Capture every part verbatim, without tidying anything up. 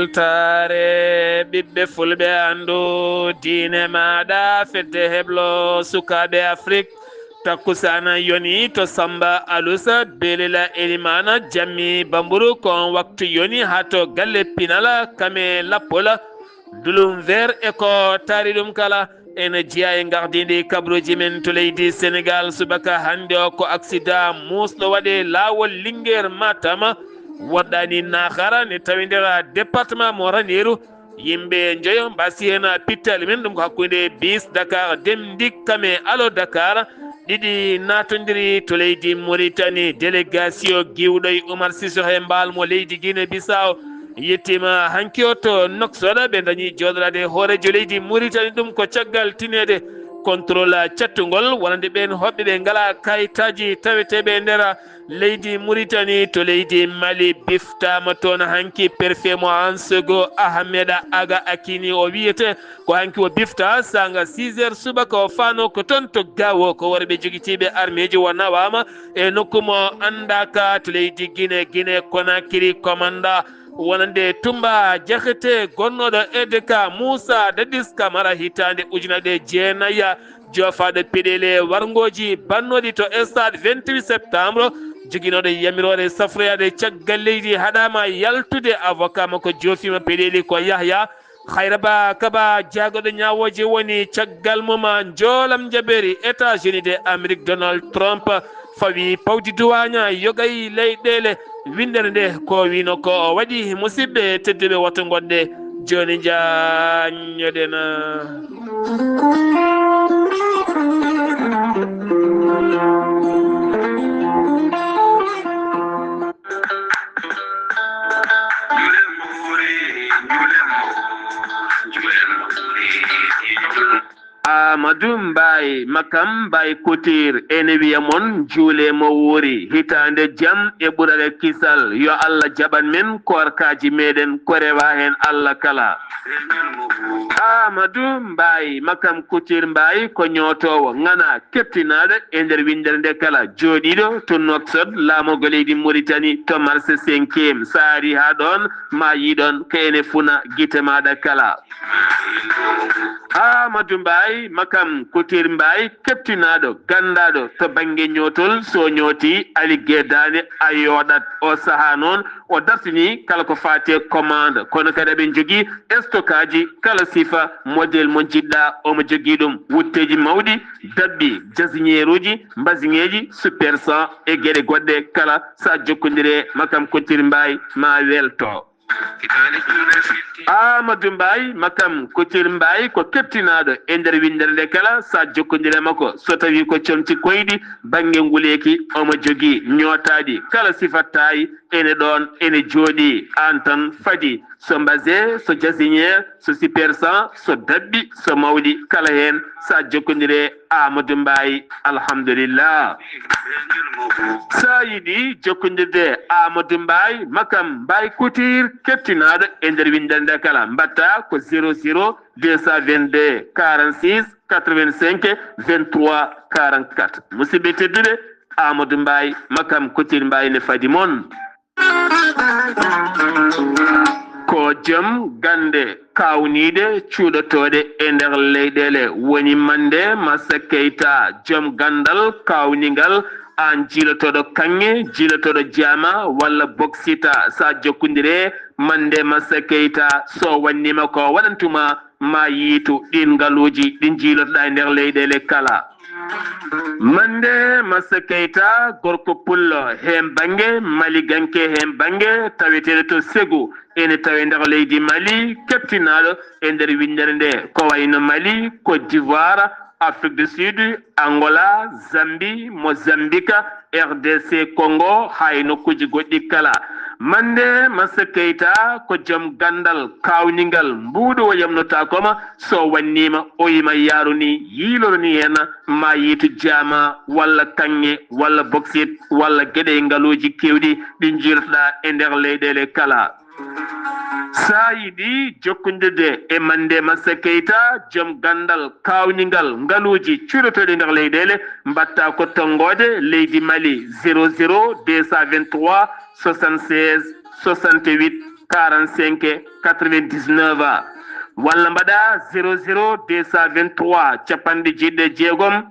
Weltaare ɓiɓɓe fulɓe, anndu diine maaɗa, fedde heblo sukaaɓe Afrik. Takkusaana yoni to Samba Alusa, Belila Elimana, Jammi Bamburu, ko on waktu yoni haa to galle Pinala, Kame Lappola, Dulum Ver e ko taari ɗum kala. Ene jeyaa e ngardiindi kabruuji men to leydi Senegaal. Subaka hannde o ko accident muusɗo waɗi laawol Linguère Matam, woɗɗaani Naaxara, ne tawi nder département mo Raneeru. Yimɓe njoyo mbasi heen pittali men, ɗum ko hakkunde bis Dakar Dem Dikka e Alo Dakar. Ɗiɗi naatondiri to leydi Mauritanie. Délégation giwɗo e Oumar Sissoko e mbaal mo leydi Guinée Bissau yettiima hanki o to Nouakchott. Ɓe ndañi jooɗoraade hooreejo leydi Mauritanie, ɗum ko caggal tineede contrôle cattungol wonande ɓeen hoɓɓe ɓe ngalaa kayitaaji taweteeɓe e nder leydi Mauritanie. To leydi Mali biftaama toon hanki, préfet mo Ansego, Ahmed Aga Akini o wiyetee. Ko hanki o bifta saanga six heures subaka, o faano ko toon to Gao, ko worɓe jogitiiɓe armeeji o nawaama e nokku mo anndaaka to leydi Guinée. Guinée Conakry, commandant wonande Tumba Diakhaté, gonnooɗo E D K, Moussa Dadis Camara, hitaande ujunere e jeenayi, joofaaɗo peɗeeli e warngooji bannooɗi to stade vingt-huit septembre, joginooɗo yamiroore safroyaade caggal leydi, haɗaama yaltude, avocat makko joofiima peɗeeli ko Yahya Khayra Ba Kaba, jaagorɗo ñaawooje woni caggal mum. Njoolam njabeeri États-Unis de Amérique, Donald Trump fawi pawdi duwaaña yogay leyɗeele winndere nde. Ko wino ko o waɗi, musidɓe tedduɓe, woto ngonɗe jooni njaññoɗen. Amadou Mbaye, Makam Mbaye Couture, ene wiya mon njuule mo wuuri, hitaande jam e ɓurale kisal. Yo Allah jaɓan men koorkaaji meɗen, ko rewa heen Allah kala. Amadou Mbaye, Makam Couture Mbaye, ko ñootoowo ŋana, keptinaaɗo e nder winndere nde kala, jooɗiiɗo to Nouakchott, laamorgo leydi Mauritanie, to marché cinquième. So a arii haa ɗoon, ma yii ɗoon ko ene funa gite maaɗa kala. Amadou Mbaye, Makam Couture Mbaye, keptinaaɗo, ganndaaɗo to bannge ñootol. So ñooti, a liggedaani, a yooɗat. O sahaa noon, o dartini kala ko faati e commande, kono kadi eɓe njogii stockaaji kala sifa, modèle mo njiɗɗa, omo jogii ɗum. Wutteeji mawɗi, dabbi, jasiñeeruuji, mbasiŋeeji, super cent e geɗe goɗɗe kala. So a jokkondire Makam Couture Mbaye, ma welto. Amadou Mbaye, Makam Couture Mbaye, ko keptinaaɗo e nder winndere nde kala. So a jokkondire makko, so tawi ko comci koyɗi, bannge nguleeki, omo jogii ñootaaɗi kala sifa taay, ene ɗoon, ene jooɗii. Aan tan fadi, so mbase, so jasiñeer, so super cent, so dabbi, so mawɗi, kala heen, so a jokkondire Amadou Mbaye, alhamdulillah. So a yiɗi jokkondirde Amadou Mbaye, Makam Mbaye Couture, keptinaaɗo e nder winndere nde kala, mbaɗta ko zéro zéro deux cent vingt-deux quarante-six quatre-vingt-cinq vingt-trois quarante-quatre. Musidɓe tedduɓe, Amadou Mbaye, Makam Couture Mbaye ne fadi mon. Ko joom gannde kaawniiɗe cuuɗotooɗe e nder leyɗeele woni Mande Massa Keita, joom ganndal kaawningal, aan jiilotooɗo kaŋŋe, jiilotooɗo jaama walla boksita. So a jokkondire Mande Massa Keita, so wannima ko waɗantuma, ma yiitu ɗin ngaluuji ɗi njiilotoɗaa e nder leyɗeele kala. Mande Massa Keita, gorko pullo heen bannge, maliganke heen bannge, taweteeɗo to Segu, ene tawe nder leydi Mali, keptinaaɗo e nder winndere nde, ko wayno Mali, Côte d'Ivoire, Afrique du Sud, Angola, Zambie, Mozambique, R D C Congo, haa e nokkuuji goɗɗi kala. Mande Massa Keita ko joom ganndal kaawningal, mbuuɗo o yamnotaako ma, so wannima o yima yaaruni, yiiloroni heen, ma yiitu jaama walla kaŋŋe walla boksit walla geɗe e ngaluuji keewɗi ɗi njiilotoɗaa e nder leyɗeele kala. So a yiɗi jokkondirde e Mande Massa Keita, joom ganndal kaawningal ngaluuji cuuɗotooɗi nder leyɗeele, mbaɗta ko tonngoode leydi Mali, zéro zéro deux cent vingt-trois soixante-seize soixante-huit quarante-cinq quatre-vingt-dix-neuf, walla mbaɗa zéro zéro deux cent vingt-trois, capanɗe jeeɗiɗi e jeegom,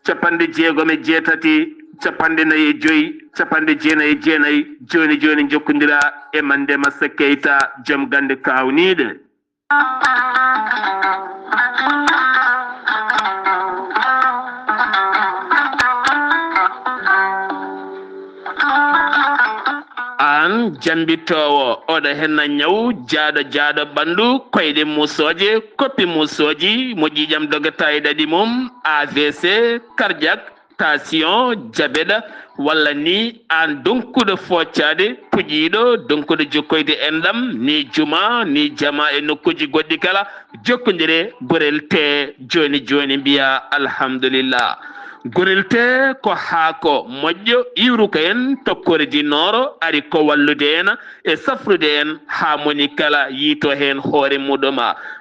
capanɗe jeegom e jeetati, capanɗe nayi e joyi, capanɗe jeenayi e jeenayi. Jooni jooni njokkondira e Mande Massa Keita, joom gannde kaawniiɗe. Aan jammbitoowo, oɗo henna ñaw jaaɗo jaaɗo ɓanndu, koyɗe muusooje, koppi muusooji, mo ƴiiƴam dogata e ɗaɗi mum, A V C, cardiaque, tension, jabet, walla ni aan donkuɗo foccaade, puƴiiɗo, donkuɗo jokkoyde enɗam, ni juma, ni jama e nokkuuji goɗɗi kala, jokkondire Gorel Tee jooni jooni, mbiya alhamdulillah. Gorel Tee ko haako moƴƴo, iwruko en tokkoore di nooro, ari ko wallude en e safrude en haa moni kala yiito heen hoore muɗum.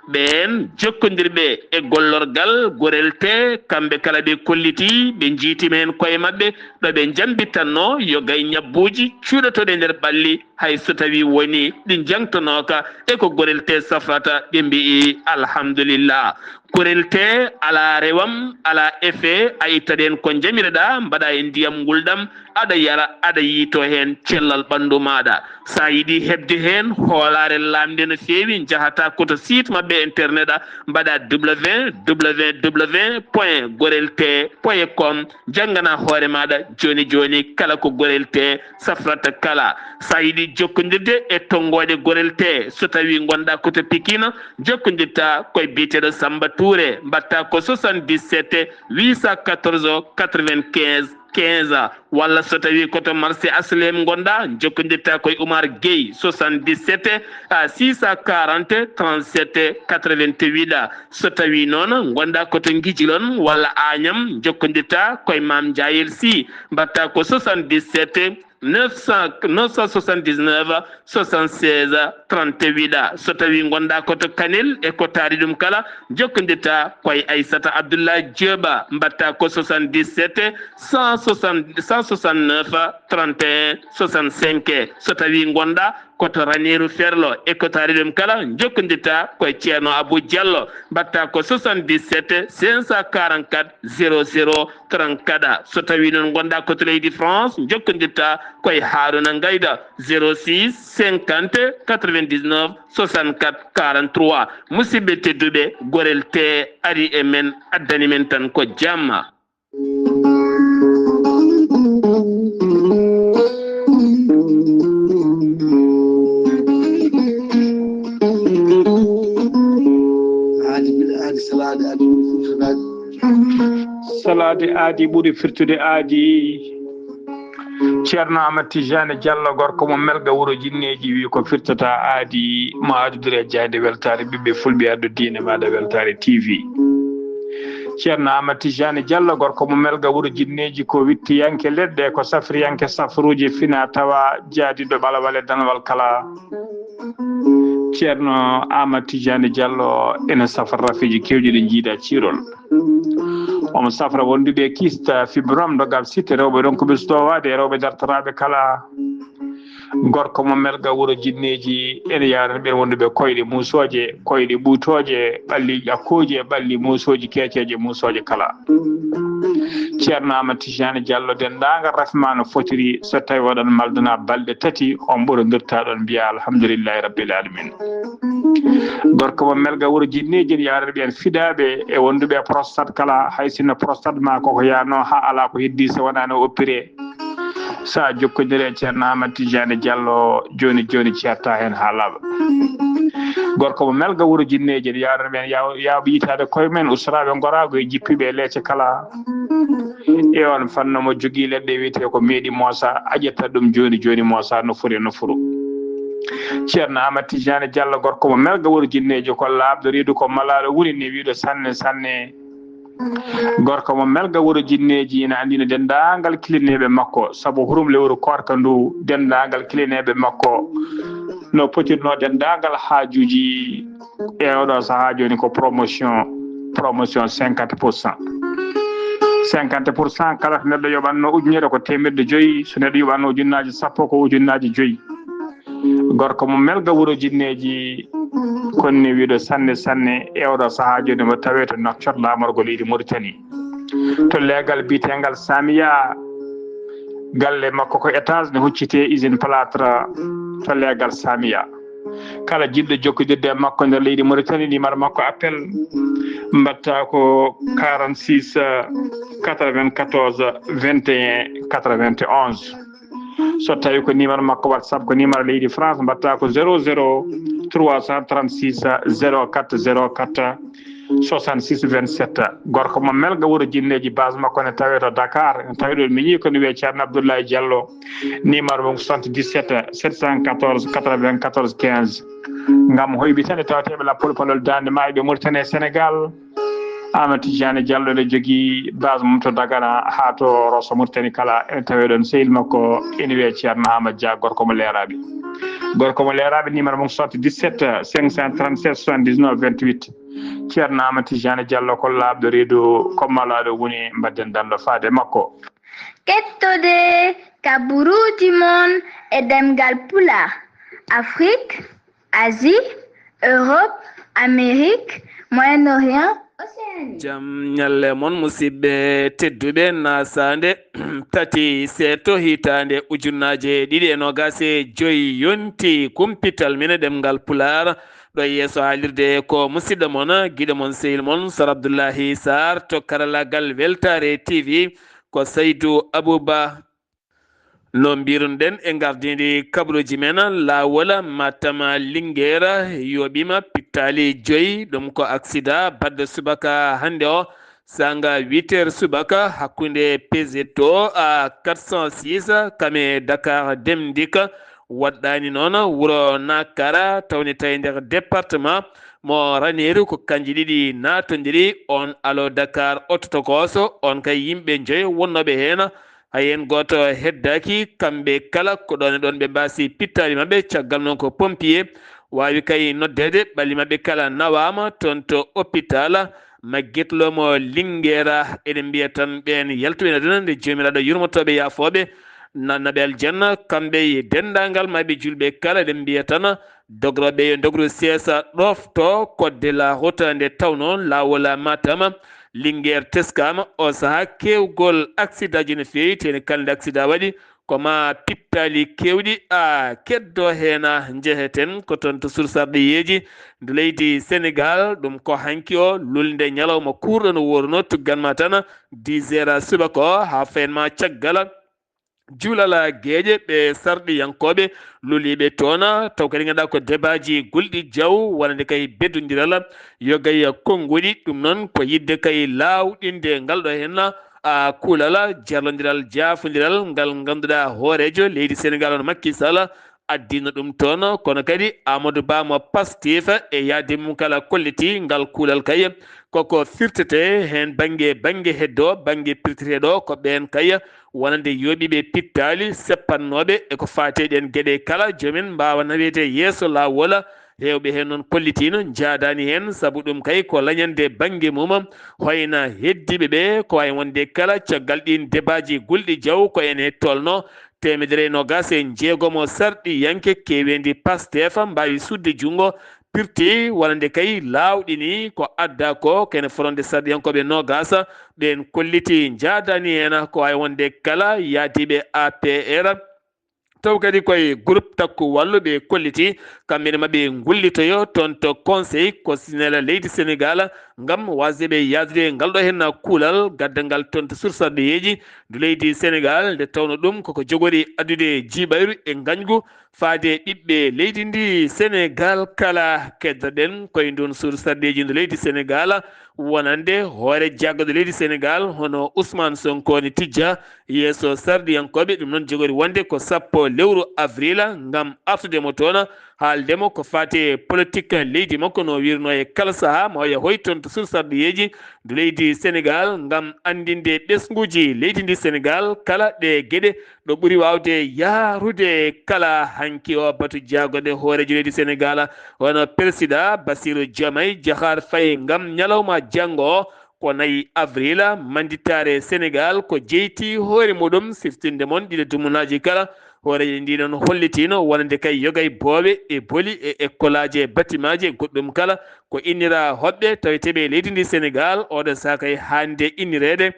Ɓeen jokkondirɓe e gollorgal Gorel Tee, kamɓe kala ɓe kolliti, ɓe njiitima heen koye maɓɓe, ɗo ɓe njambitanno yo gay ñabbuuji cuuɗotooɗi e nder ɓalli, hay so tawii woni ɗi njaŋtanooka e ko Gorel Tee safrata, ɓe mbi'i alhamdulillah. Gorel Tee alaa rewam, alaa effet, a ittat heen ko njamiroɗaa, mbaɗa e ndiyam ngulɗam, aɗa yara, aɗa yiito heen cellal ɓanndu maaɗa. So a yiɗi heɓde heen hoolaare laamnde no feewi, njahata ko to site maɓɓe internet, a mbaɗa www point gorel tee point com, janngana hoore maaɗa jooni jooni kala ko Gorel Tee safrata kala. So a yiɗi jokkondirde e tonngooɗe Gorel Tee, so tawii ngonɗaa ko to Pikine, jokkondirta koye biyeteeɗo Samba Touré, mbaɗta ko soixante-dix-sept huit cent quatorze quatre-vingt-quinze quinze, walla so tawii ko to marché H L M ngonɗaa, jokkondirta koye Oumar Gueye, soixante-dix-sept six cent quarante trente-sept quatre-vingt-huit. So tawii noon ngonɗaa ko to Ngijilon walla Agnam, jokkondirta koye Mame Ndiayel Sy, mbaɗta ko soixante-dix-sept neuf cent, neuf cent soixante-dix-neuf soixante-seize trente-huit. So tawii ngonɗaa ko to Kanel e ko taari ɗum kala, jokkondirta koye Aissata Abdoulaye Diop, mbaɗta ko soixante-dix-sept cent soixante, cent soixante-neuf trente et un soixante-cinq. So tawii ngonɗaa ko to Raneeru Ferlo e ko taari ɗum kala, jokkondirta koye Ceerno Abou Diallo, mbaɗta ko soixante-dix-sept cinq cent quarante-quatre zéro zéro trente-quatre. So tawii noon ngonɗaa ko to leydi France, jokkondirta koye Harouna Ngayda, zéro six cinquante quatre-vingt-dix-neuf soixante-quatre quarante-trois. Musidɓe tedduɓe, Gorel Tee ari e men, addani men tan ko jamma. Aadi bil aadi, salaade aadi bil salaade. Salaade aadi ɓuri firtude aadi. Ceerno Amat Tijani Diallo, gorko mo Melga, wuro Jinneeji, wi ko firtata aadi, mo addude e jaaynde weltaare ɓiɓɓe fulɓe, addu diine maaɗa weltaare T V. Ceerno Amat Tijani Diallo, gorko mo Melga, wuro Jinneeji, ko wittiyanke leɗɗe, ko safriyanke safruuji fina tawa, jaadiɗo ɓalawal e danwal kala. Ceerno Amat Tijani Diallo ene safra rafiji kewɗi ɗi jiida ciirol. Omo safra wonduɓe kista, fibrome, dogam sitte, rewɓe ronkuɓe sutowaade, rewɓe dartoraaɓe kala. Gorko mo Melga, wuro Jinneeji, ene yaarani ɓeen wonduɓe koyɗe muusooje, koyɗe ɓuutooje, ɓalli ƴakkooje, ɓalli muusooji keeceeje, muusooje kala. Ceerno Amat Tijani Diallo, denndaangal rafi ma no fotiri, so tawi oɗon maldana balɗe tati, on ɓurondirta ɗon mbiya alhamdulillahi rabbil alamin. Gorko mo Melga, wuro Jinneeji, ene yaarani ɓeen fidaaɓe e wonduɓe e prostate kala, hay sinno prostate ma koko yaano haa alaa ko heddi so wonaa no oppiree. So a jokkondire e Ceerno Amat Tijani Diallo, jooni jooni ceerta heen haa laaɓa. Gorko mo Melga, wuro Jinneeji, ene yaarani ɓeen yaw-, yaawɓe yitaade koye men, ustoraaɓe ngoraagu e jippiiɓe e leece kala. E on fannu mo jogii leɗɗe wiyetee ko meeɗi moosa, a ƴetta ɗum jooni jooni moosa no foti no furu. Ceerno Amat Tijani Diallo, gorko mo Melga, wuro Jinneeji, ko laaɓɗo reedu, ko malaaɗo woni ni wiiɗo sanne sanne. Gorko mo Melga, wuro Jinneeji, ina anndina denndaangal kilineeɓe makko, sabu hurum lewru koorka ndu, denndaangal kilineeɓe makko no potirno denndaangal haajuuji e oɗo sahaa jooni ko promotion, promotion cinquante pour cent. Cinquante pour cent, kala to neɗɗo yoɓatno ujunere ko teemeɗɗe joyi, so neɗɗo yoɓatno ujunnaaje sappo ko ujunnaaje joyi. Gorko mo Melga wuro Jinneeji, konni wiiɗo sanne sanne, e oɗo sahaa jooni mo tawee to Nouakchott, laamorgo leydi Mauritanie. To leegal biyeteegal Samiya, galle makko ko étage ne huccitee usine plâtre to leegal Samiya. Kala jiɗɗo jokkodirde e makko nder leydi Mauritanie, numéro makko appel mbaɗta ko quarante-six quatre-vingt-quatorze vingt et un quatre-vingt-onze. So tawi ko numéro makko WhatsApp, ko numéro leydi France, mbaɗta ko zéro zéro trois cent trente-six zéro quatre zéro quatre soixante-six vingt-sept. Gorko mo Melga wuro Jinneeji, base makko ne tawee to Dakar. Ne tawee ɗo mi yii ko ne wiyee Ceerno Abdoulaye Diallo. Numéro mum soixante-dix-sept sept cent quatorze quatre-vingt-quatorze quinze. Ngam hoyɓitande tawateeɓe lappol palol daande maayo ɓe Mauritanie e Sénégal. Amadou Tidiane Diallo ne jogii base mum to Dagana haa to Rosso Mauritanie kala, ene tawee ɗoon sehil makko ene wiyee Ceerno Amadou Dia, gorko mo Leeraaɓe. Gorko mo Leeraaɓe, numéro mum soixante-dix-sept cinq cent trente-sept soixante-dix-neuf vingt-huit. Ceerno Amadou Tidiane Diallo ko laaɓɗo reedu, ko malaaɗo woni, mbaɗden dando faade makko. Kettode kaburuuji mon e ɗemngal Pulaar, Afrik, Asie, Europe, Amérique, Moyen-Orient, Océanie. Jam ñalle mon, musidɓe tedduɓe, nasaande tati seeto hitaande ujunnaje ɗiɗi e noogas e joy yonti kumpital men e ɗemngal Pulaar. Ɗo yeeso haalirde ko musidɗo mon, giɗo mon, sehil mon, Sar Abdullahi Sarr to karallagal Weltaare T V, ko Saydu Abuba. No mbirunoɗen e ngardiindi kabaruuji men, laawol Matam Linguère yooɓiima pittaali joyi. Ɗum ko aksidaa baɗɗo subaka hannde o, saanga huit heures subaka, hakkunde P Z O A quatre cent six, kam e Dakar Dem Dikk. Waɗɗaani noon wuro Nakara, tawde tawi nder département mo Raneeru ko kanji ɗiɗi naatondiri. On Allo Dakar oto tokooso, on kay yimɓe njoyo wonnooɓe heen, hay heen gooto heddaaki. Kamɓe kala ko ɗoon e ɗoon ɓe mbaasi pittaali maɓɓe. Caggal noon ko pompier waawi kay noddeede, ɓalli maɓɓe kala nawaama toon to hôpital Maguette Lô mo Linguère. Eɗen mbiya tan ɓeen yaltu en aduna nde Joomiraaɗo yurmotooɓe yaafooɓe, naatnaɓe aljanna, kamɓe e denndaangal maayɓe julɓe kala. Eɗen mbiya tan dogrooɓe yo ndogru seesa, ɗofto code de la route nde tawnoo laawol Matam Linguère teskaama. O sahaa keewgol aksidaaji no feewi, teeni kala nde aksidaa waɗi ko maa pittaali keewɗi a keddo heen. Njeheten ko toon to sursarɗiyeeji ndu leydi Sénégal. Ɗum ko hanki o lulnde ñalawma kuurɗo no wooruno, tuggan ma tan dix heures subaka o haa fayen ma caggal juulal geeƴe. Ɓe sarɗiyankooɓe luliiɓe toon, taw kadi ngannduɗaa ko debaaji gulɗi jaw, wonande kay beddondiral yogay konnguɗi. Ɗum noon ko yiɗde kay laawɗinde ngal ɗo heen a kuulal jarlondiral jaafondiral ngal ngannduɗaa hooreejo leydi Sénégal on Macky Sall addiino ɗum toon, kono kadi Amadou Ba mo Pastef e yaade mum kala kolliti ngal kuulal kay. Koko firtete heen bannge, bannge heddo, bannge pirteteeɗo ko ɓeen kay wonande yooɓiiɓe pittaali seppannooɓe e ko faati e ɗeen geɗe kala, joomen mbaawa naweede yeeso laawol. Heewɓe heen noon kollitiino njaadaani heen, sabu ɗum kay ko lañande bannge mum. Hoyna heddiiɓe ɓe ko waawi wonde kala caggal ɗiin debaaji gulɗi jaw ko ene tolno teemedere e noogas e njeegomo sarɗiyanke keeweendi Pastef mbaawi sudde junngo, pirti walla nde kay laawɗini ko adda ko kene foronde sarɗiyankooɓe noogas. Ɓeen kolliti njaadaani heen ko waawi wonde kala yaadiiɓe A P R. Taw kadi koye groupe Takku Wallu ɓe kolliti kamɓe ne maɓe ngullitoyo toon to Conseil constitutionnel leydi Sénégal ngam waasde ɓe yaadude ngal ɗo heen kuulal gaddangal toon to sursarɗiyeeji ndu leydi Sénégal, nde tawno ɗum koko jogori addude jiiɓayru e ngañgu faade ɓiɓɓe leydi ndi Sénégal kala. Keddoɗen koye ndun sursarɗiyeeji ndu leydi Sénégal, wonande hoore jaggaɗo leydi Sénégal hono Ousmane Sonko ne tijja yeeso sarɗiyankooɓe. Ɗum noon jogori wonde ko sappo lewru avril ngam artude mo toon, haalde mo ko faati e politique leydi makko no wirno e kala sahaa ma o yahoy toon to sursarɗiyeeji ndu leydi Sénégal ngam anndinde ɓesnguuji leydi ndi Sénégal kala ɗe geɗe ɗo ɓuri waawde yahrude kala. Hanki o batu jaagonde hooreejo leydi Sénégal hono Président Bassirou Diomaye Diakhar Faye ngam ñalawma janngo o Ko nayi avril, mandittaare Senegaal ko jeyti hoore muɗum siftinde mon ɗiɗo dumunaaji kala. Hooreejo ndii noon hollitiino wonande kay yogay boowe e boli e ekkolaaji e batimaaji e goɗɗum kala ko innira hoɓɓe taweteeɓe e leydi ndi Senegaal. Oɗo saha kay hannde innireede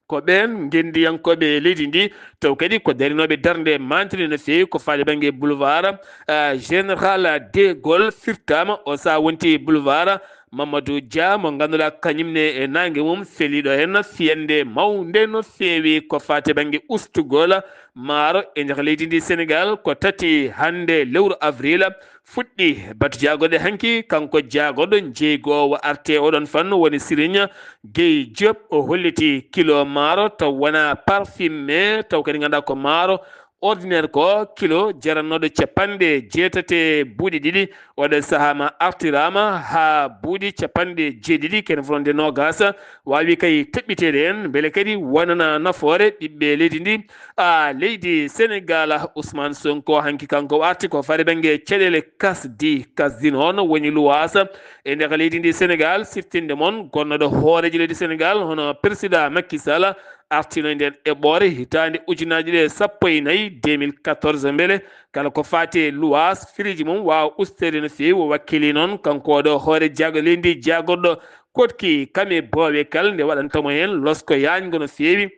ko ɓeen ngenndiyankooɓe leydi ndi, taw kadi ko darinooɓe darnde mantini no feewi ko faade bannge boulevard, ah, Général de Gaulle firtaama, o saha wonti boulevard Mamadou Dia mo ngannduɗaa kañum ne e naange mum feliiɗo heen fiyannde mawnde no feewi ko faati bannge ustugol maaro e nder leydi ndi Senegaal ko tati hannde lewru avril fuɗɗi. Batu jaagoɗe hanki kanko jaagoɗo jeygoowo arte oɗon fannu woni Sirigne Gueye Diop o holliti kilo maaro taw wona parfumé taw kadi ngannduɗaa ko maaro ordinaire ko kilo jarannooɗo capanɗe jeetati buuɗi ɗiɗi. Oɗo sahaa ma artiraama haa buuɗi capanɗe jeeɗiɗi kene fronde noogaas waawi kay teɓɓiteede en mbele kadi wonana nafoore ɓiɓɓe leydi ndi. A leydi Senegaal, Ousmane Sonko hanki kanko o arti ko fare bannge caɗeele kasdi. Kasdi noon woni luwaasa e nder leydi ndi Senegaal siftinde mon gonnooɗo hooreejo leydi Senegaal hono président Macky Sall artino e nden eɓɓoore hitaande ujunaaji ɗiɗi e sappo e nayi deux mille quatorze mbele kala ko faati e luwaas firiji mum waawa usteede no feewi. O wakkili noon kanko oɗo hoore jaago leydi jaagorɗo koɗki kam e boowe kala nde waɗantamo heen losko yaajngo no feewi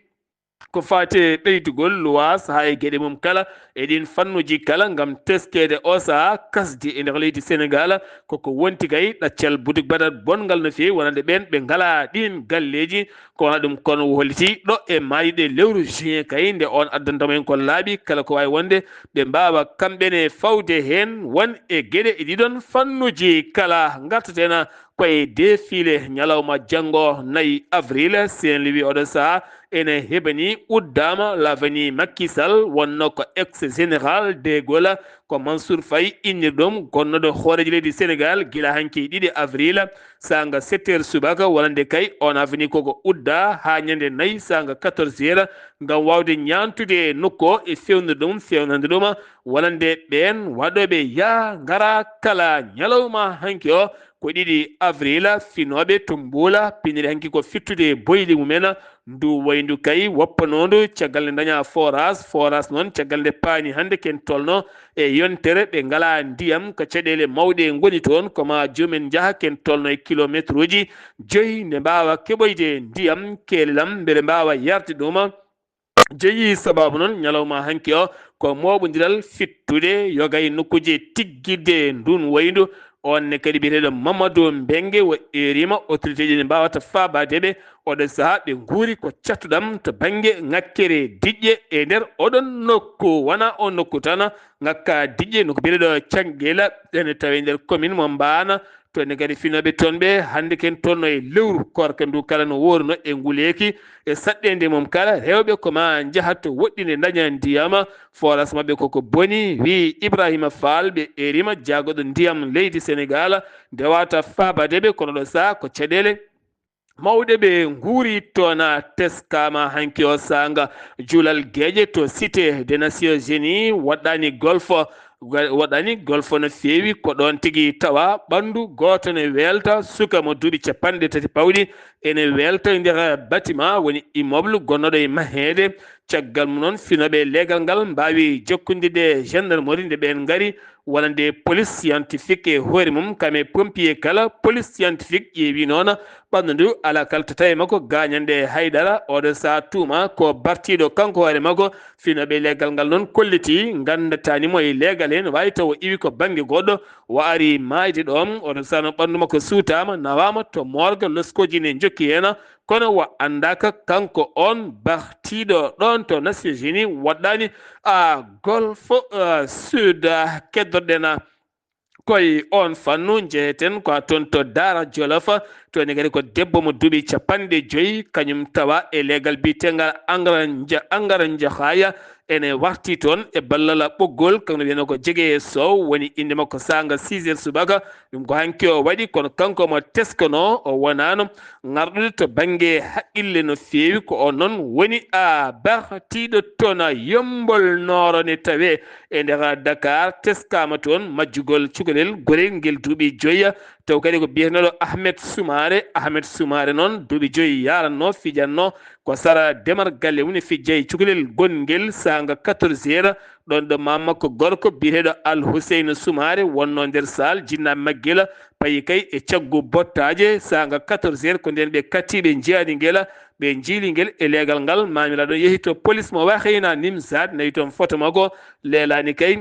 ko faati e ɓeydugol luwaas haa e geɗe mum kala e ɗiin fannuuji kala ngam teskeede o sahaa kasdi e nder leydi Senegaal. Koko wonti kay ɗaccal butik badat bonngal no feewi wonande ɓeen ɓe ngalaa ɗiin galleeji. Ko wona ɗum kono o holliti ɗo e maayde lewru juin kay nde on addantamo en ko laaɓi kala ko waawi wonde ɓe mbaawa kamɓe ne fawde heen won e geɗe e ɗiɗon fannuuji kala. Ngartaten ko e défilé ñalawma janngo nayi avril Saint-Louis oɗo sahaa ene heɓani uddaama l'avenue Macky Sall wonno ko ex général de Gaulle ko Mansour Faye innir ɗum gonnooɗo hooreejo leydi Senegaal gila hanki ɗiɗi avril saanga sept heures subaka wonande kay on avenue koko udda haa ñande nayi saanga quatorze heures ngam waawde ñaantude nokku o e fewnde ɗum fewnande ɗum wonande ɓeen waɗooɓe yaa ngara kala ñalawma hanki o ko ɗiɗi avril finooɓe to Mbuula piniri hanki ko fittude boyli mumen ndu wayndu kay woppanoondu caggal nde daña forage forage noon caggal nde paani hannde ken tolno e yontere ɓe ngalaa ndiyam ko caɗeele mawɗe ngoni toon ko ma joomen njaha ken tolno e kilometre uji joyi nde mbaawa keɓoyde ndiyam keelelam mbele mbaawa yarde ɗum. Jeyi sababu noon ñalawma hanki o ko mooɓondiral fittude yoga e nokkuuji tiggidde ndun wayndu. On ne kadi biyeteeɗo Mamadou Mbengue o eerima autorité ji ɗi mbaawata faabaade ɓe oɗo sahaa ɓe nguuri ko cattuɗam to bannge ŋakkere diƴƴe e nder oɗon nokku wona on nokku tan ŋakka diƴƴe nokku biyeteeɗo Canngela ene tawe nder commune mo Mbaana. To ne kadi finooɓe toon ɓe hannde ken toon no e lewru koorka ndu kala no wooruno e nguleeki e saɗɗeende mum kala rewɓe ko ma njaha to woɗɗinde ndaña ndiyama. Forage maɓɓe koko boni, wiyi Ibrahima Fall ɓe erima jaagoɗo ndiyam leydi Senegal nde wata fabade ɓe kono ɗo saha ko caɗeele mawɗe ɓe nguuri toona. Teskama hanki o sanga juulal geeƴe to Cité des Nations Unies waɗɗani golfo waɗani golfo no feewi ko ɗon tigi tawa ɓandu gooto ne weelta suka mo duuɓi capanɗe tati pawɗi ene weelta e nder bâtiment woni immeuble gonnoɗo e maheede. Caggal mum noon finooɓe leegal ngal mbaawi jokkondirde e gendarmerie nde ɓeen ngari walla nde police scientifique e hoore mum kam e pompier kala police scientifique ƴeewi noon ɓanndu ndu alaa kaltata e makko gaañande e haydara. Oɗo saha tuuma ko bartiiɗo kanko hoore makko. Finooɓe leegal ngal noon kolliti nganndatani mo e leegal heen waawi taw o iwi ko bannge goɗɗo o ari maayde ɗoon. Oɗo saha noon ɓanndu makko suutaama nawaama to morgue loskooji ne njokki heen kono o anndaaka kanko oon bartiiɗo ɗoon to Nations Unies waɗɗaani a golfo sud. Keddorɗen koye oon fannu njeheten ko toon to Daara Jolof. Toon ne kadi ko debbo mo duuɓi capanɗe joyi kañum tawa e leegal biyetengal Angara Nja- Angara Njahaya ene warti toon e ballal ɓoggol kanko wiyetee ko Jege e Sow woni innde makko saanga six heures subaka. Ɗum ko hanki o waɗi kono kanko mo teskanoo o wonaano ŋarɗude to bannge haqqille no feewi ko o noon woni a bartiiɗo toon a Yommbol Nooro ne tawee e nder Dakar. Teskaama toon majjugol cukalel gorel ngel duuɓi joyi Taw kadi ko biyeteeɗo Ahmed Soumaré. Ahmed Soumaré noon, duuɓi joyi yaranno, fijanno ko sara Demar Galle mum, e fijja e cukalel gonngel saanga quatorze heures. Ɗoon ɗo maam makko gorko biyeteeɗo Al Huseyna Soumaré wonno nder saal, jinnaaɓe maggila payi kay e caggu bottaaje saanga quatorze heures. Ko ndeen ɓe katti, ɓe njiyaani ngela, ɓe njiili ngel e leegal ngal. Maamiraaɗo yehi to polis mo Waxiina Nimzaat, nawi toon foto makko, leelaani kay.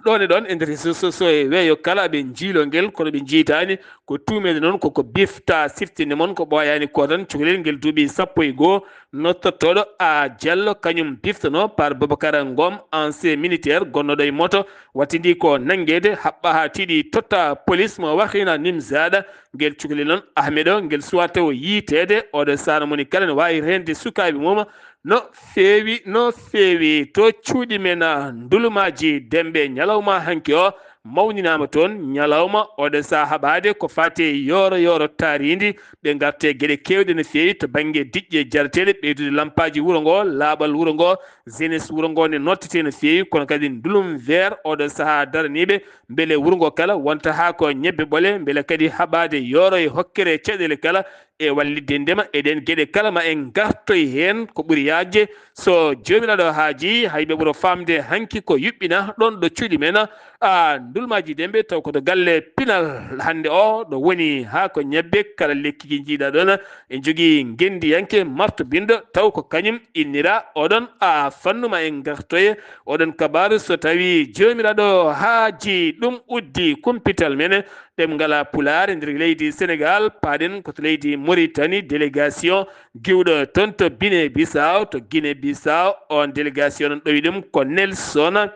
Ɗoon e ɗoon e nder réseaux sociaux e weeyo kala, ɓe njiilo ngel, kono ɓe njiytaani. Ko tuumeede noon ko, ko bifta siftinde mon, ko ɓooyaani ko tan, cukalel ngel duuɓi sappo e goo, nottortooɗo A Diallo, kañum biftanoo par Boubacar Ngom, ancien militaire gonnooɗo e moto, wattindii ko nanngeede, haɓɓa haa tiiɗi, totta polis mo Waxiina Nimzaat. Ngel cukalel noon, Ahmedo, ngel suwaa taw yiyteede. Oɗo sahaa moni kala ne waawi reende sukaaɓe mum no feewi, no feewi. To cuuɗi men, ah, Ndulumaaji Dembe, ñalawma hanki o mawninaama toon. Ñalawma oɗo sahaa haɓaade ko faati e yooro yooro taariindi. Ɓe ngarti e geɗe keewɗe no feewi to bannge diƴƴe jarateeɗe, ɓeydude lampaaji wuro ngo, laaɓal wuro ngo, jeunesse wuro ngo ne nottete no feewi. Kono kadi ndulum vert oɗo sahaa daraniiɓe mbele wuro ngo kala wonta haa ko ñebbe ɓole, mbele kadi haɓaade yooro e hokkere caɗeele kala e wallitde ndema e ɗeen geɗe kala ma en ngartoy heen ko ɓuri yaajde. So Joomiraaɗo haajii, hay ɓe ɓuro faamde hanki ko yuɓɓina ɗoon ɗo cuuɗi men, a, Ndulmaaji Dembe, taw ko to galle pinal hannde o ɗo woni haa ko ñebbe kala lekki ki njiiɗaa ɗoon. En njogii ngenndiyanke marto binndo, taw ko kañum innira oɗon, a, fannu ma en ngartoye oɗon kabaaru so tawii Joomiraaɗo haajii. Ɗum uddi kumpital men ɗemngal Pulaar e nder leydi Senegaal. Paaɗen ko to leydi Moritani, délégation giwɗo toon to Bine Bisaw, to Gine Bisaw. On délégation noon ɗowi ɗum ko Nelson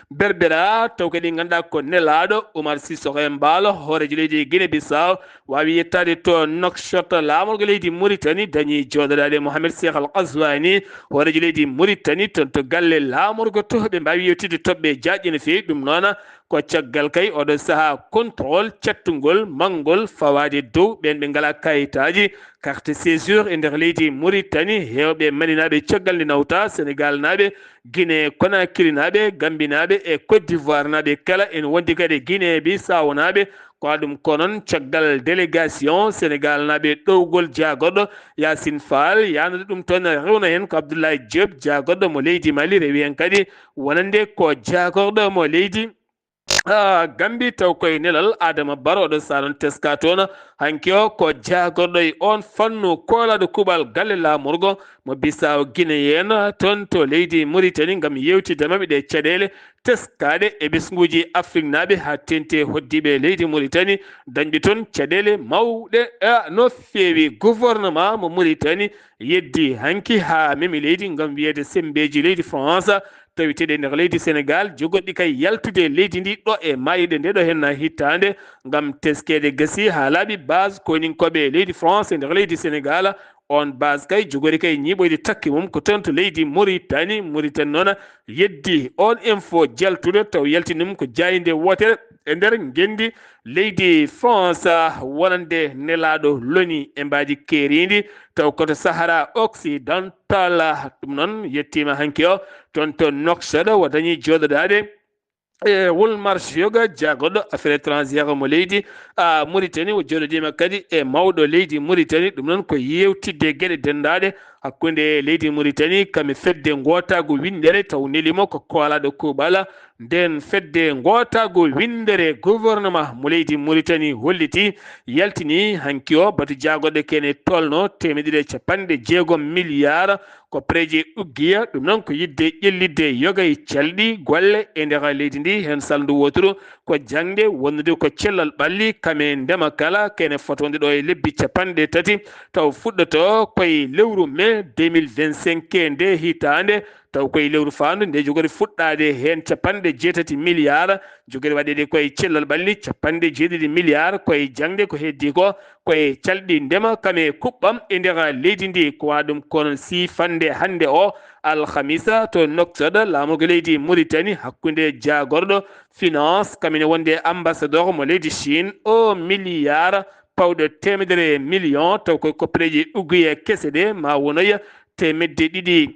Berbera, taw kadi ngannduɗaa ko nelaaɗo Umar Sissoco Embaló, hooreejo leydi Gine Bisaw, waawi yettaade to Nouakchott, laamorgo leydi Moritani, dañi jooɗodaade Mohamed Cheikh Al Ghazouani, hooreejo leydi Moritani, toon to galle laamorgo to. Ɓe mbaawi yewtidde toɓɓe jaajɗe no feewi. Ɗum noon ko caggal kay oɗo sahaa contrôle cattungol, manngol, fawaade dow ɓeen ɓe ngalaa kayitaaji, carte séjour, e nder leydi Moritani. Heewɓe maninaaɓe caggal nde nawta, Senegaalnaaɓe, Gine Konakirinaaɓe, Gambinaaɓe e Côte d'Ivoirenaaɓe kala, ene wondi kadi Gine Bisawnaaɓe. Ko ɗum ko noon caggal délégation Senegaalnaaɓe ɗowgol jaagorɗo Yacine Fall, yahnude ɗum toon, rewna heen ko Abdoulaye Diop, jaagorɗo mo leydi Mali, rewi heen kadi wonande ko jaagorɗo mo leydi, ah, Gambi, taw koye nelal Adama Barrow ɗo, so a ɗon teska toon. Hanki o ko jaagorɗo e oon fannu, koolaaɗo kuuɓal galle laamorgo mo Bisaw Guinéen toon to leydi Moritani, ngam yewtidde maɓɓe ɗe caɗeele teskaaɗe e ɓesnguuji Afriknaaɓe, haa teeŋti e hoɗdiiɓe leydi Moritani, dañɓe toon caɗeele mawɗe, ah, no feewi. Gouvernement mo Moritani yeddi hanki haa memi leydi ngam wiyeede semmbeeji leydi France tawiteeɗi e nder leydi Senegaal, jogorɗi kay yaltude e leydi ndi ɗo e maayde nde ɗo heen hitaande, ngam teskeede gasi haa laaɓi. Base koyninkooɓe e leydi France e nder leydi Senegaal, oon base kay jogori kay ñiiɓoyde takki mum ko toon to leydi Moritani. Moritani noon yeddi oon info jaltude, taw yaltini ɗum ko jaaynde wootere e nder ngenndi leydi France, wonande nelaaɗo loni e mbaadi keeriindi, taw ko to Sahara Occidental. Ɗum noon yettiima hanki o toon to Nouakchott, o dañi jooɗodaade e Wulmarch Yoga, jaagorɗo affaire étrangère mo leydi, a, Moritani. O jooɗodiima kadi e mawɗo leydi Moritani. Ɗum noon ko yeewtidde geɗe denndaaɗe hakkunde leydi Moritani kam e fedde ngootaagu winndere, taw neli mo ko koolaaɗo kuuɓal ndeen fedde ngootaagu winndere. Gouvernement mo leydi Moritani holliti, yaltini hanki o batu jaagorɗe kene tolno teemedde ɗiɗi e capanɗe jeegom milliards koppareeje uggiya. Ɗum noon ko yiɗde ƴellitde yoga e calɗi golle e nder leydi ndi. Heen salndu wooturu ko jaŋde, wondude ko cellal ɓalli kam e ndema kala, kene fotoonde ɗo e lebbi capanɗe tati, taw fuɗɗoto koye lewru mai deux mille vingt-cinq nde hitaande, taw koye lewru faandu nde jogori fuɗɗaade heen capanɗe jeetati milliards, jogori waɗeede koye cellal ɓalli capanɗe jeeɗiɗi milliards, koye jaŋde ko heddi ko koye calɗi ndema kam e kuɓɓam e nder leydi ndi. Ko wa ɗum ko noon siifannde hannde o alhamisa to Nouakchott, laamorgo leydi Moritani hakkunde jaagorɗo finance kam ene wonde ambassadeur mo leydi Chine, o milliard pawɗo teemedere million, taw koye koppareeji uggiye kese ɗe ma wonoya teemedde ɗiɗi,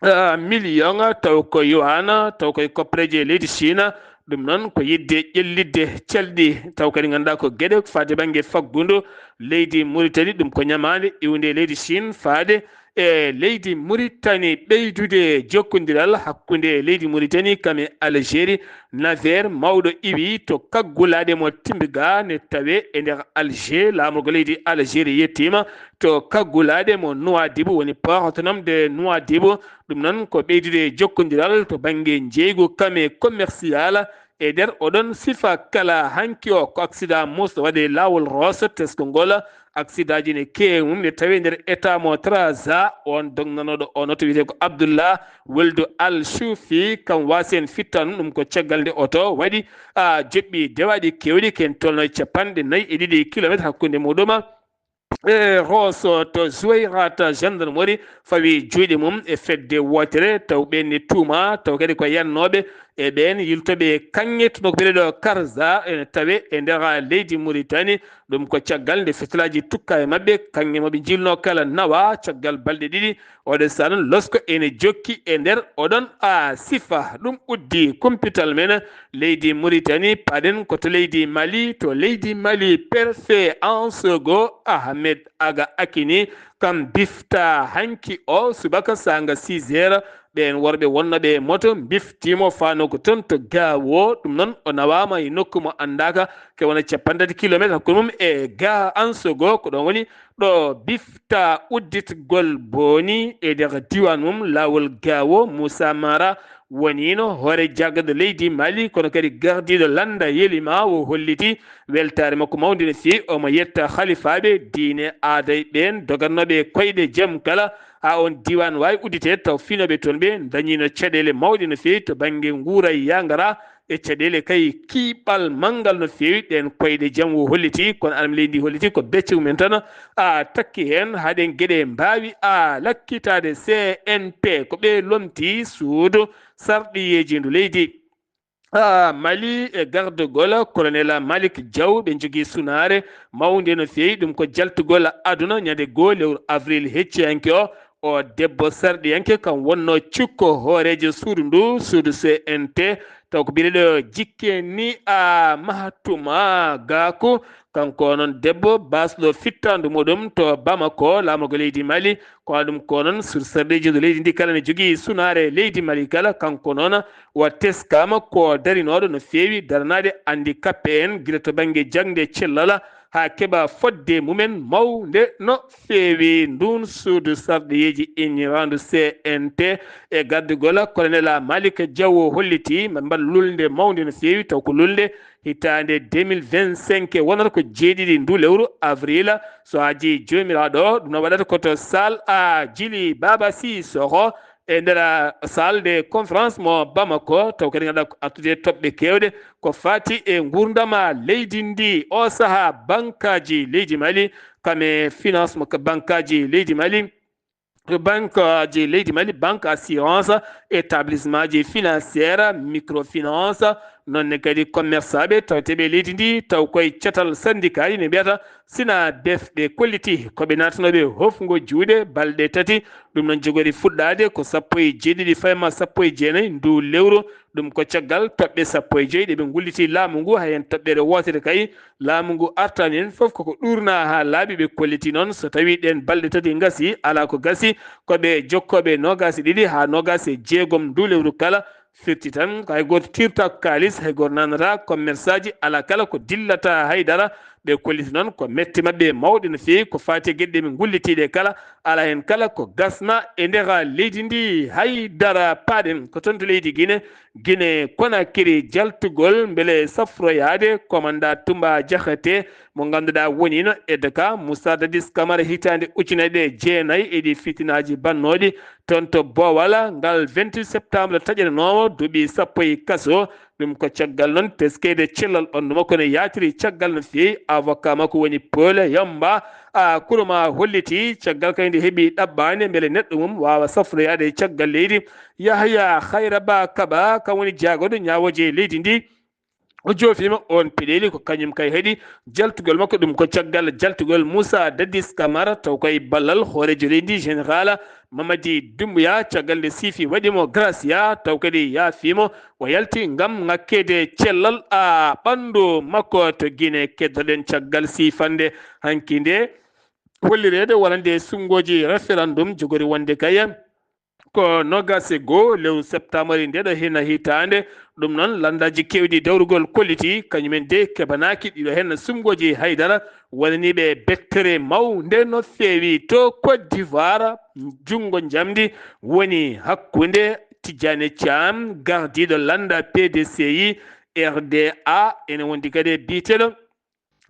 ah, million, taw ko yuan, taw koye koppareeje leydi Chine, Ɗum noon ko yiɗde ƴellitde calɗi, taw kadi ngannduɗaa ko geɗe ko faade bannge faggudu leydi Mauritanie, ɗum ko ñamaande iwnde e leydi Chine faade e leydi Mauritanie, ɓeydude jokkondiral hakkunde leydi Mauritanie kam e Algérie. Naveer mawɗo iwi to kaggulaaɗe mo Timbiga ne tawe e nder Alger, laamorgo leydi Algérie yettiima to kaggulaaɗe mo Nouadhibou, woni port autonome de Nouadhibou. Ɗum noon ko ɓeydude jokkondiral to bannge njeeygu kam e commercial e nder oɗon sifa kala. Hanki o ko accident mawɗo waɗi laawol Rosso, tesko ngol accident ji ne keewi mum ne tawi nder état mo Trarza. On dognanooɗo oto wiyetee ko Abdullah Weldu Al Shufi, kam waasi en fittanum, ɗum ko caggal nde oto waɗi a joɓɓi dewaaɗi keewɗi, ken tolno e capanɗe nayi e ɗiɗi kilometre hakkunde muɗum e Rosso to Zouérate. Gendarmerie fawi juuɗe mum e fedde wootere, taw ɓen ne tuuma, taw kadi ko yannooɓe e ɓeen yiltooɓe kaŋŋe to nokku biyeteeɗo Karza, ene tawe e nder leydi Mauritanie. Ɗum ko caggal nde fitilaaji tukka e maɓɓe, kaŋŋe mo ɓe njilnoo kala nawa caggal balɗe ɗiɗi. Oɗo saha noon losko ene jokki e nder oɗon a sifa. Ɗum uddi kumpital men leydi Mauritanie, paɗen ko to leydi Mali. To leydi Mali, préfet Ansogo Ahmed Aga Akini, kam bifta hanki o subaka saanga six heures. Ɓeen worɓe wonnooɓe e moto mbiftiimo faano ko toon to Gaawo. Ɗum noon o nawaama e nokku mo anndaaka, ke wona capanɗe tati kilometre hakkunde mum e Ga Ansogo. Ko ɗoon woni ɗo bifta udditgol booni e nder diiwaan mum laawol Gaawo. Moussa Mara woniino hoore jagganɗo leydi Mali, kono kadi gardiiɗo lannda yelima o holliti weltaare makko mawnde no feewi. Omo yetta halifaaɓe diine, aada e ɓeen dogannooɓe e koyɗe jam kala, haa oon diiwaan waawi udditeede, taw finooɓe toon ɓe ndañiino caɗeele mawɗe no feewi to bannge nguura e yangara e caɗeele kay kiiɓal manngal no feewi. Ɗeen koyɗe jam o holliti, kono arme leydi ndi holliti ko becce mumen tan a takki heen, haa ɗeen geɗe mbaawi a lakkitaade. C N P ko ɓe lomti suudu sarɗiyeeji ndu leydi. Ah, Mali e gardugol Colonel Malick Diaw, ɓe njogii sunaare mawnde no feewi. Ɗum ko jaltugol aduna ñande goo lewru avril hecciyanke o. O debbo sarɗiyanke kam wonno cukko hooreejo suudu ndu, suudu C N T, taw ko biyeteeɗo Jikke ni a Mahatuma Gaku. Kanko noon debbo baasɗo fittaandu muɗum to Bamako, laamorgo leydi Mali, ko ɗum ko noon sur sarɗiiji ndu leydi ndi kala ne jogii sunaare leydi Mali kala. Kanko noon wa teskaama ko darinooɗo no feewi daranaade handicapé en, gila to bannge jaŋde cellal haa keɓa fodde mumen mawnde no feewi. Nduun suudu sarɗiyeeji inniraandu C N T e gardugol Colonel Malick Diaw holliti ma mbaɗ lulnde mawnde no feewi, taw ko lulnde hitaande deux mille vingt-cinq wonata ko jeeɗiɗi ndu lewru avril. So haajii Joomiraaɗo, ɗum no waɗata ko to Saal a Jili Baaba Sisoko e nder salle de conférence mo Bamako, taw kadi ngannduɗaa ko artude toɓɓe keewɗe ko faati e nguurndama leydi ndi. O sahaa bankaaji leydi Mali, kam e finance mo bankaaji leydi Mali, bankaaji leydi Mali, banque assurance, établissements ji financière, microfinance, noon ne kadi commerçant ɓe tawteeɓe leydi ndi, taw koye catal syndicat ɗi ne mbiyata sina def ɓe kolliti ko ɓe naatnooɓe hofngo juuɗe balɗe tati. Ɗum noon jogori fuɗɗaade ko sappo e jeeɗiɗi fayma sappo e jeenayi ndu lewru. Ɗum ko caggal toɓɓe sappo e joy ɗe ɓe ngulliti laamu ngu, hay heen toɓɓere wootere kay laamu ngu artaani heen. Fof koko ɗuurnaa haa laaɓi. Ɓe kolliti noon so tawii ɗeen balɗe tati ngasii, alaa ko gasii, ko ɓe jokkooɓe noogaas e ɗiɗi haa noogaas e jeegom ndu lewru kala. Firti tan ko hay gooto tiirtaako kaalis, hay gooto naanataa commerçant ji, alaa kala ko dillataa hay dara. Ɓe kolliti noon ko mette maɓɓe mawɗe no feewi ko faati e geɗe ɗe ɓe ngulliti ɗe kala, alaa heen kala ko gasnaa e nder leydi ndi hay dara. Paaɗen ko toon to leydi Gine, Gine Konakiri, jaltugol mbele safroyaade commandant Tumba Diakhaté mo ngannduɗaa woniino aide de camp Moussa Dadis Camara hitaande ujunere e jeenayi e ɗi fitinaaji bannooɗi toon to Bowal. Ngal vingt-huit septembre taƴananoomo duuɓi sappo e kaso. Ɗum ko caggal noon teskede cellal ɓanndu makko ne yaatiri caggal no feewi. Avocat makko woni Paul Yamba a Kuruma holliti caggal kay nde heɓi ɗaɓɓaande mbele neɗɗo mum waawa safroyaade e caggal leydi. Yahya Khayra Ba Kaba kam woni jaagorɗo ñaawooje e leydi ndi. O joofiima oon peɗeeli, ko kañum kay heɗi jaltugol makko. Ɗum ko caggal jaltugol Moussa Dadis Camara, taw koye ballal hooreejo leydi, Général Mamadi Doumbouya, caggal nde siifi waɗi mo gracia, taw kadi yaafiimo, o yalti ngam ŋakkeede cellal a ɓanndu makko to Guinée. Keddoɗen caggal siifande hanki nde hollireede wonande suɓngooji référendum jogori wonde kay ko noogaas e goo lewru septembre ndeɗo hina hitaande. Ɗum noon, lanndaaji keewɗi dawrugol kolliti, kañumen de keɓanaaki ɗiɗo heen suɓngooji haydara, wonaniiɓe bettere mawnde no feewi to Côte d'Ivoire. Junngo njamndi woni hakkunde Tijjani Thiam, gardiiɗo lannda P D C I R D A, ene wondi kadi e biyeteeɗo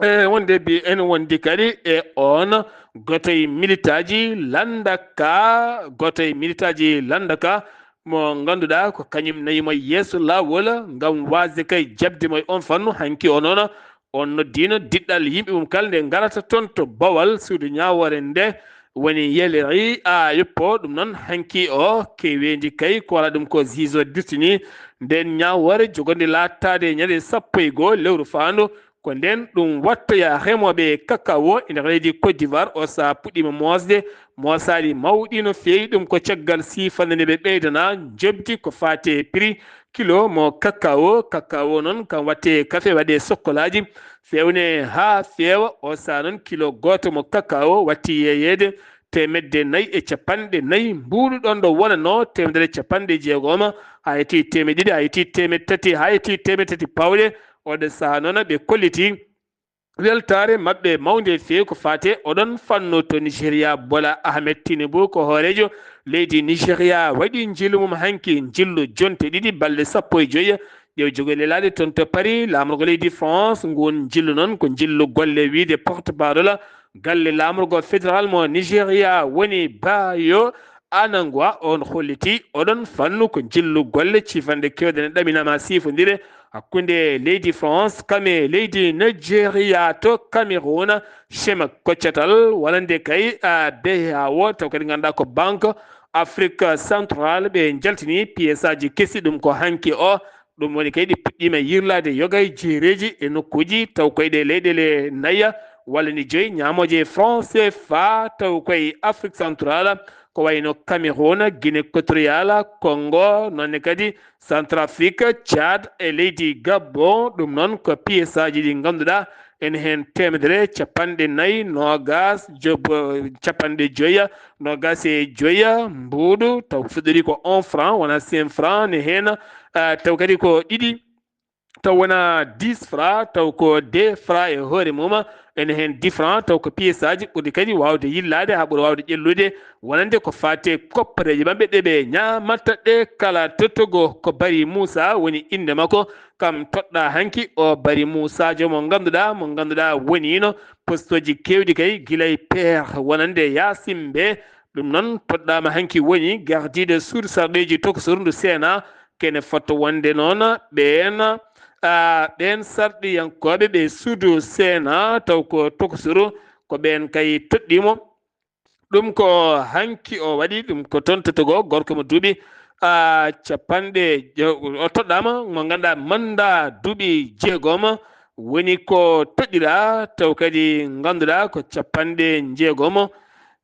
e wonde bi ene wondi kadi e oon gooto e militaaji lannda ka, gooto e militaaji lannda ka mo ngannduɗaa ko kañum nayi mo yeeso laawol ngam waasde kay jaɓde mo e oon fannu. Hanki o noon, on noddiino diɗɗal yimɓe mum kala nde ngarata toon to Bawal, suudu ñaawoore nde woni Yeleri a yoppo. Ɗum noon, hanki o keweendi kay ko wala ɗum ko ziiso dirtini nden ñaawoore jogorde laattaade ñande sappo e goo lewru faandu. Ko nden ɗum wattoya remooɓe kakao e nder leydi Côte d'Ivoire. O sahaa puɗɗiima moosde, moosaali mawɗi no feewi. Ɗum ko caggal siifannde nde ɓe ɓeydana njoɓdi ko faati e prix kilo mo kakao. Kakao noon kam watte kafe, waɗe sokkolaaji, fewne haa feewa. O sahaa noon kilo gooto mo kakao watti yeeyeede teemedde nayi e capanɗe nayi. Mbuuɗu ɗoon ɗo wonanoo teemedere capanɗe jeegom, haa yetti teemedde ɗiɗi, haa yetti teemedde tati, haa yetti teemedde tati pawɗe. Oɗo sahaa noon ɓe kolliti weltaare maɓɓe mawnde e feewi ko faati e oɗon fannu to Nigeria. Bola Ahmed Tinubu ko hooreejo leydi Nigeria waɗi njillu mum hanki, njillu jonte ɗiɗi balɗe sappo e joyi. Ɗe o jogi lelaade toon to Paris, laamorgo leydi France. Nguun njillu noon ko njillu golle wiyde porte-parole galle laamorgo fédéral mo Nigeria woni Bayo Anangwa. On holliti oɗon fannu ko njillu golle ciifanɗe keewɗe ne ɗaminaama siifondire hakkunde leydi France kam e leydi Nigeria to Cameroun. Schéma koccatal wonande kay a B A O, taw kadi ngannduɗaa ko Banque Afrique Centrale, ɓe njaltini piyeesaaji kesi. Ɗum ko hanki o. Ɗum woni kay ɗi puɗɗiima yirlaade yoga e jeereeji e nokkuuji, taw koye ɗe leyɗeele naya walla ni joyi ñaamooje franc C F A, taw koye Afrique Centrale, ko wayno Cameroun, Guinée Équatoriale, Congo, noon ne kadi Centrafrique, Tchad e leydi Gabon. Ɗum noon ko piyeesaaji ɗi ngannduɗaa ene heen teemedere capanɗe nayi, noogaas, job-, capanɗe joya, noogaas e joya mbuuɗu, taw fuɗɗori ko un franc, wona cinq franc, ne heen, ah, taw kadi ko ɗiɗi, taw wona dix franc, taw ko deux franc e hoore mum, ene heen dix franc, taw ko piyeesaaji ɓurɗi kadi waawde yillaade haa ɓura waawde ƴellude, wonande ko faati e koppareeje maɓɓe ɗe ɓe ñaamata ɗe kala. Tottogo ko Bari Muusa woni innde makko, kam toɗɗaa hanki. O Bari Muusa, joom mo ngannduɗaa, mo ngannduɗaa woniino postooji keewɗi kay, gila e P R wonande Yaasin Mbe. Ɗum noon, toɗɗaama hanki woni gardiiɗo suudu sarɗeeji tokosuru ndu Sena. Kene fotto wonde noon ɓeen, ah, ɓeen sarɗiyankooɓe ɓe suudu Sena, taw ko tokosuru, ko ɓeen kay toɗɗii mo. Ɗum ko hanki o waɗi ɗum ko toon to Togo, gorko mo duuɓi, ah, capanɗe je-, o toɗɗaama mo ngannduɗaa mannda duuɓi jeegom woni ko toɗɗiraa, taw kadi ngannduɗaa ko capanɗe jeegom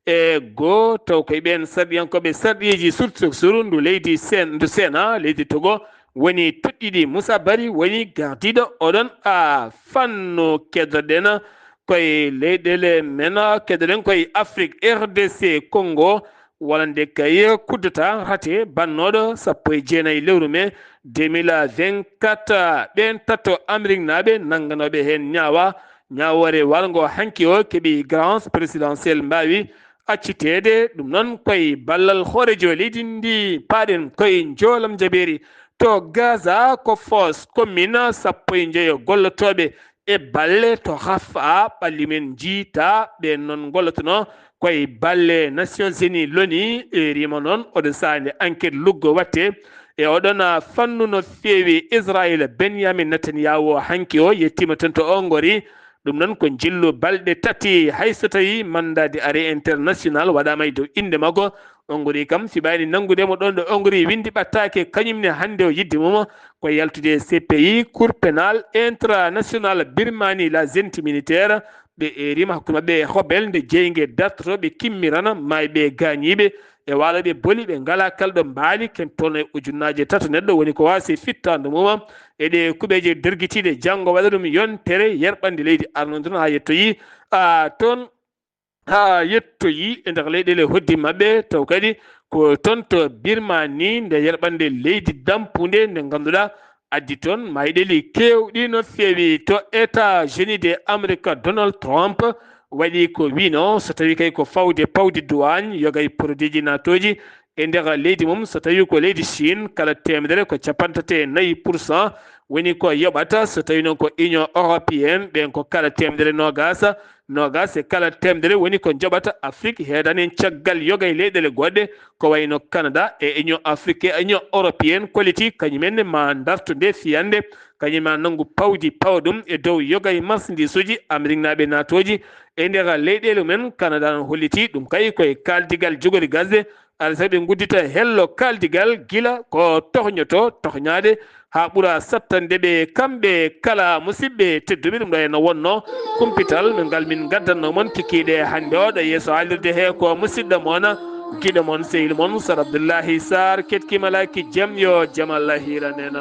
e goo, taw koye ɓeen sarɗiyankooɓe sarɗiyeeji surtout suru ndu leydi Sen-, ndu Sena, leydi Togo, woni toɗɗiiɗi. Moussa Barry woni gardiiɗo oɗon, a, fannu. Keddoɗen koye leyɗeele men, keddoɗen koye Afrique, R D C Congo, wonande kay coup d'État raté bannooɗo sappo e jeenayi lewru mai deux mille vingt-quatre. Ɓeen tato Ameriknaaɓe nannganooɓe heen ñaawa, ñaawoore warngo hanki o keɓi grâce présidentielle mbaawi acciteede. Ɗum noon koye ballal hooreejo leydi ndi paaɗen koye njoolam jabeeri to Gaza, ko Foos commune sappo e njoyo gollotooɓe e balle to Rafah ɓalli men njiita. Ɓeen noon ngollotonoo koye balle Nations Unies, l'ONU, e rima noon oɗo saande enquête luggo watte e oɗon fannu no feewi. Israel, Benjamin Netanyahu hanki o yettiima toon to Hongrie. Ɗum noon ko njillu balɗe tati, hay so tawii mandat d'arrêt international waɗaama e dow innde makko, Ongri kam, si ɓayni nanngude mo ɗon ɗo Ongri winndi ɓattaake, kañum ne hannde o yidde mum ko yaltude C P I, Cour pénale internationale. Birmanie, la junte militaire, ɓe eerima hakkunde maɓɓe e Hobel, nde jeynge dartoto, ɓe kimmirana maayɓe e gaañiiɓe e waalo ɓe boli, ɓe ngalaa kala ɗo mbaali, ken tolno e ujunnaaje tato neɗɗo woni ko waasi fittaandu mum e ɗe kuɓeeje dergitiiɗe. Janngo waɗa ɗum yontere yerɓande leydi arnondiron haa yettoyi, a, toon haa yettoyi e nder leyɗeele hoddi maɓɓe, taw kadi ko toon to Birmanie, nde yerɓande leydi dampunde nde ngannduɗaa addi toon mayɗeli keewɗi no feewi. To États-Unis de Amérique, Donald Trump waɗi ko wiino, so tawi kay ko fawde pawdi douane, yogay produitji naatooji e nder leydi mum, so tawi ko leydi Chine, kala teemedere ko capanɗe tati e nayi pour cent woni ko yoɓata. So tawi noon ko Union européenne, ɓen ko kala teemedere noogaas, noogaas e kala teemedere woni ko njoɓata. Afrique heedani en caggal yoga e leyɗeele goɗɗe, ko wayno Canada e Union africaine, Union européenne kolliti kañumen ne ma dartu nde fiyande, kañum ma nanngu pawdi pawa ɗum e dow yoga e marchandisuuji Ameriknaaɓe naatooji e nder leyɗeele mumen. Canada no holliti ɗum kay koye kaaldigal jogori gasde, alaa sago ɓe nguddita hello kaaldigal gila ko tohñoto tohñaade haa ɓura sattande ɓe kamɓe kala. Musidɓe tedduɓe, ɗum ɗo henno wonno kumpital ngal min ngaddanno mon kikiiɗe hannde o ɗo yeeso haalirde he ko musidɗo mon, giɗo mon, sehil mon Sar Abdullahi Sar. Ketkima laaki jam, yo jam Allah hiiran en.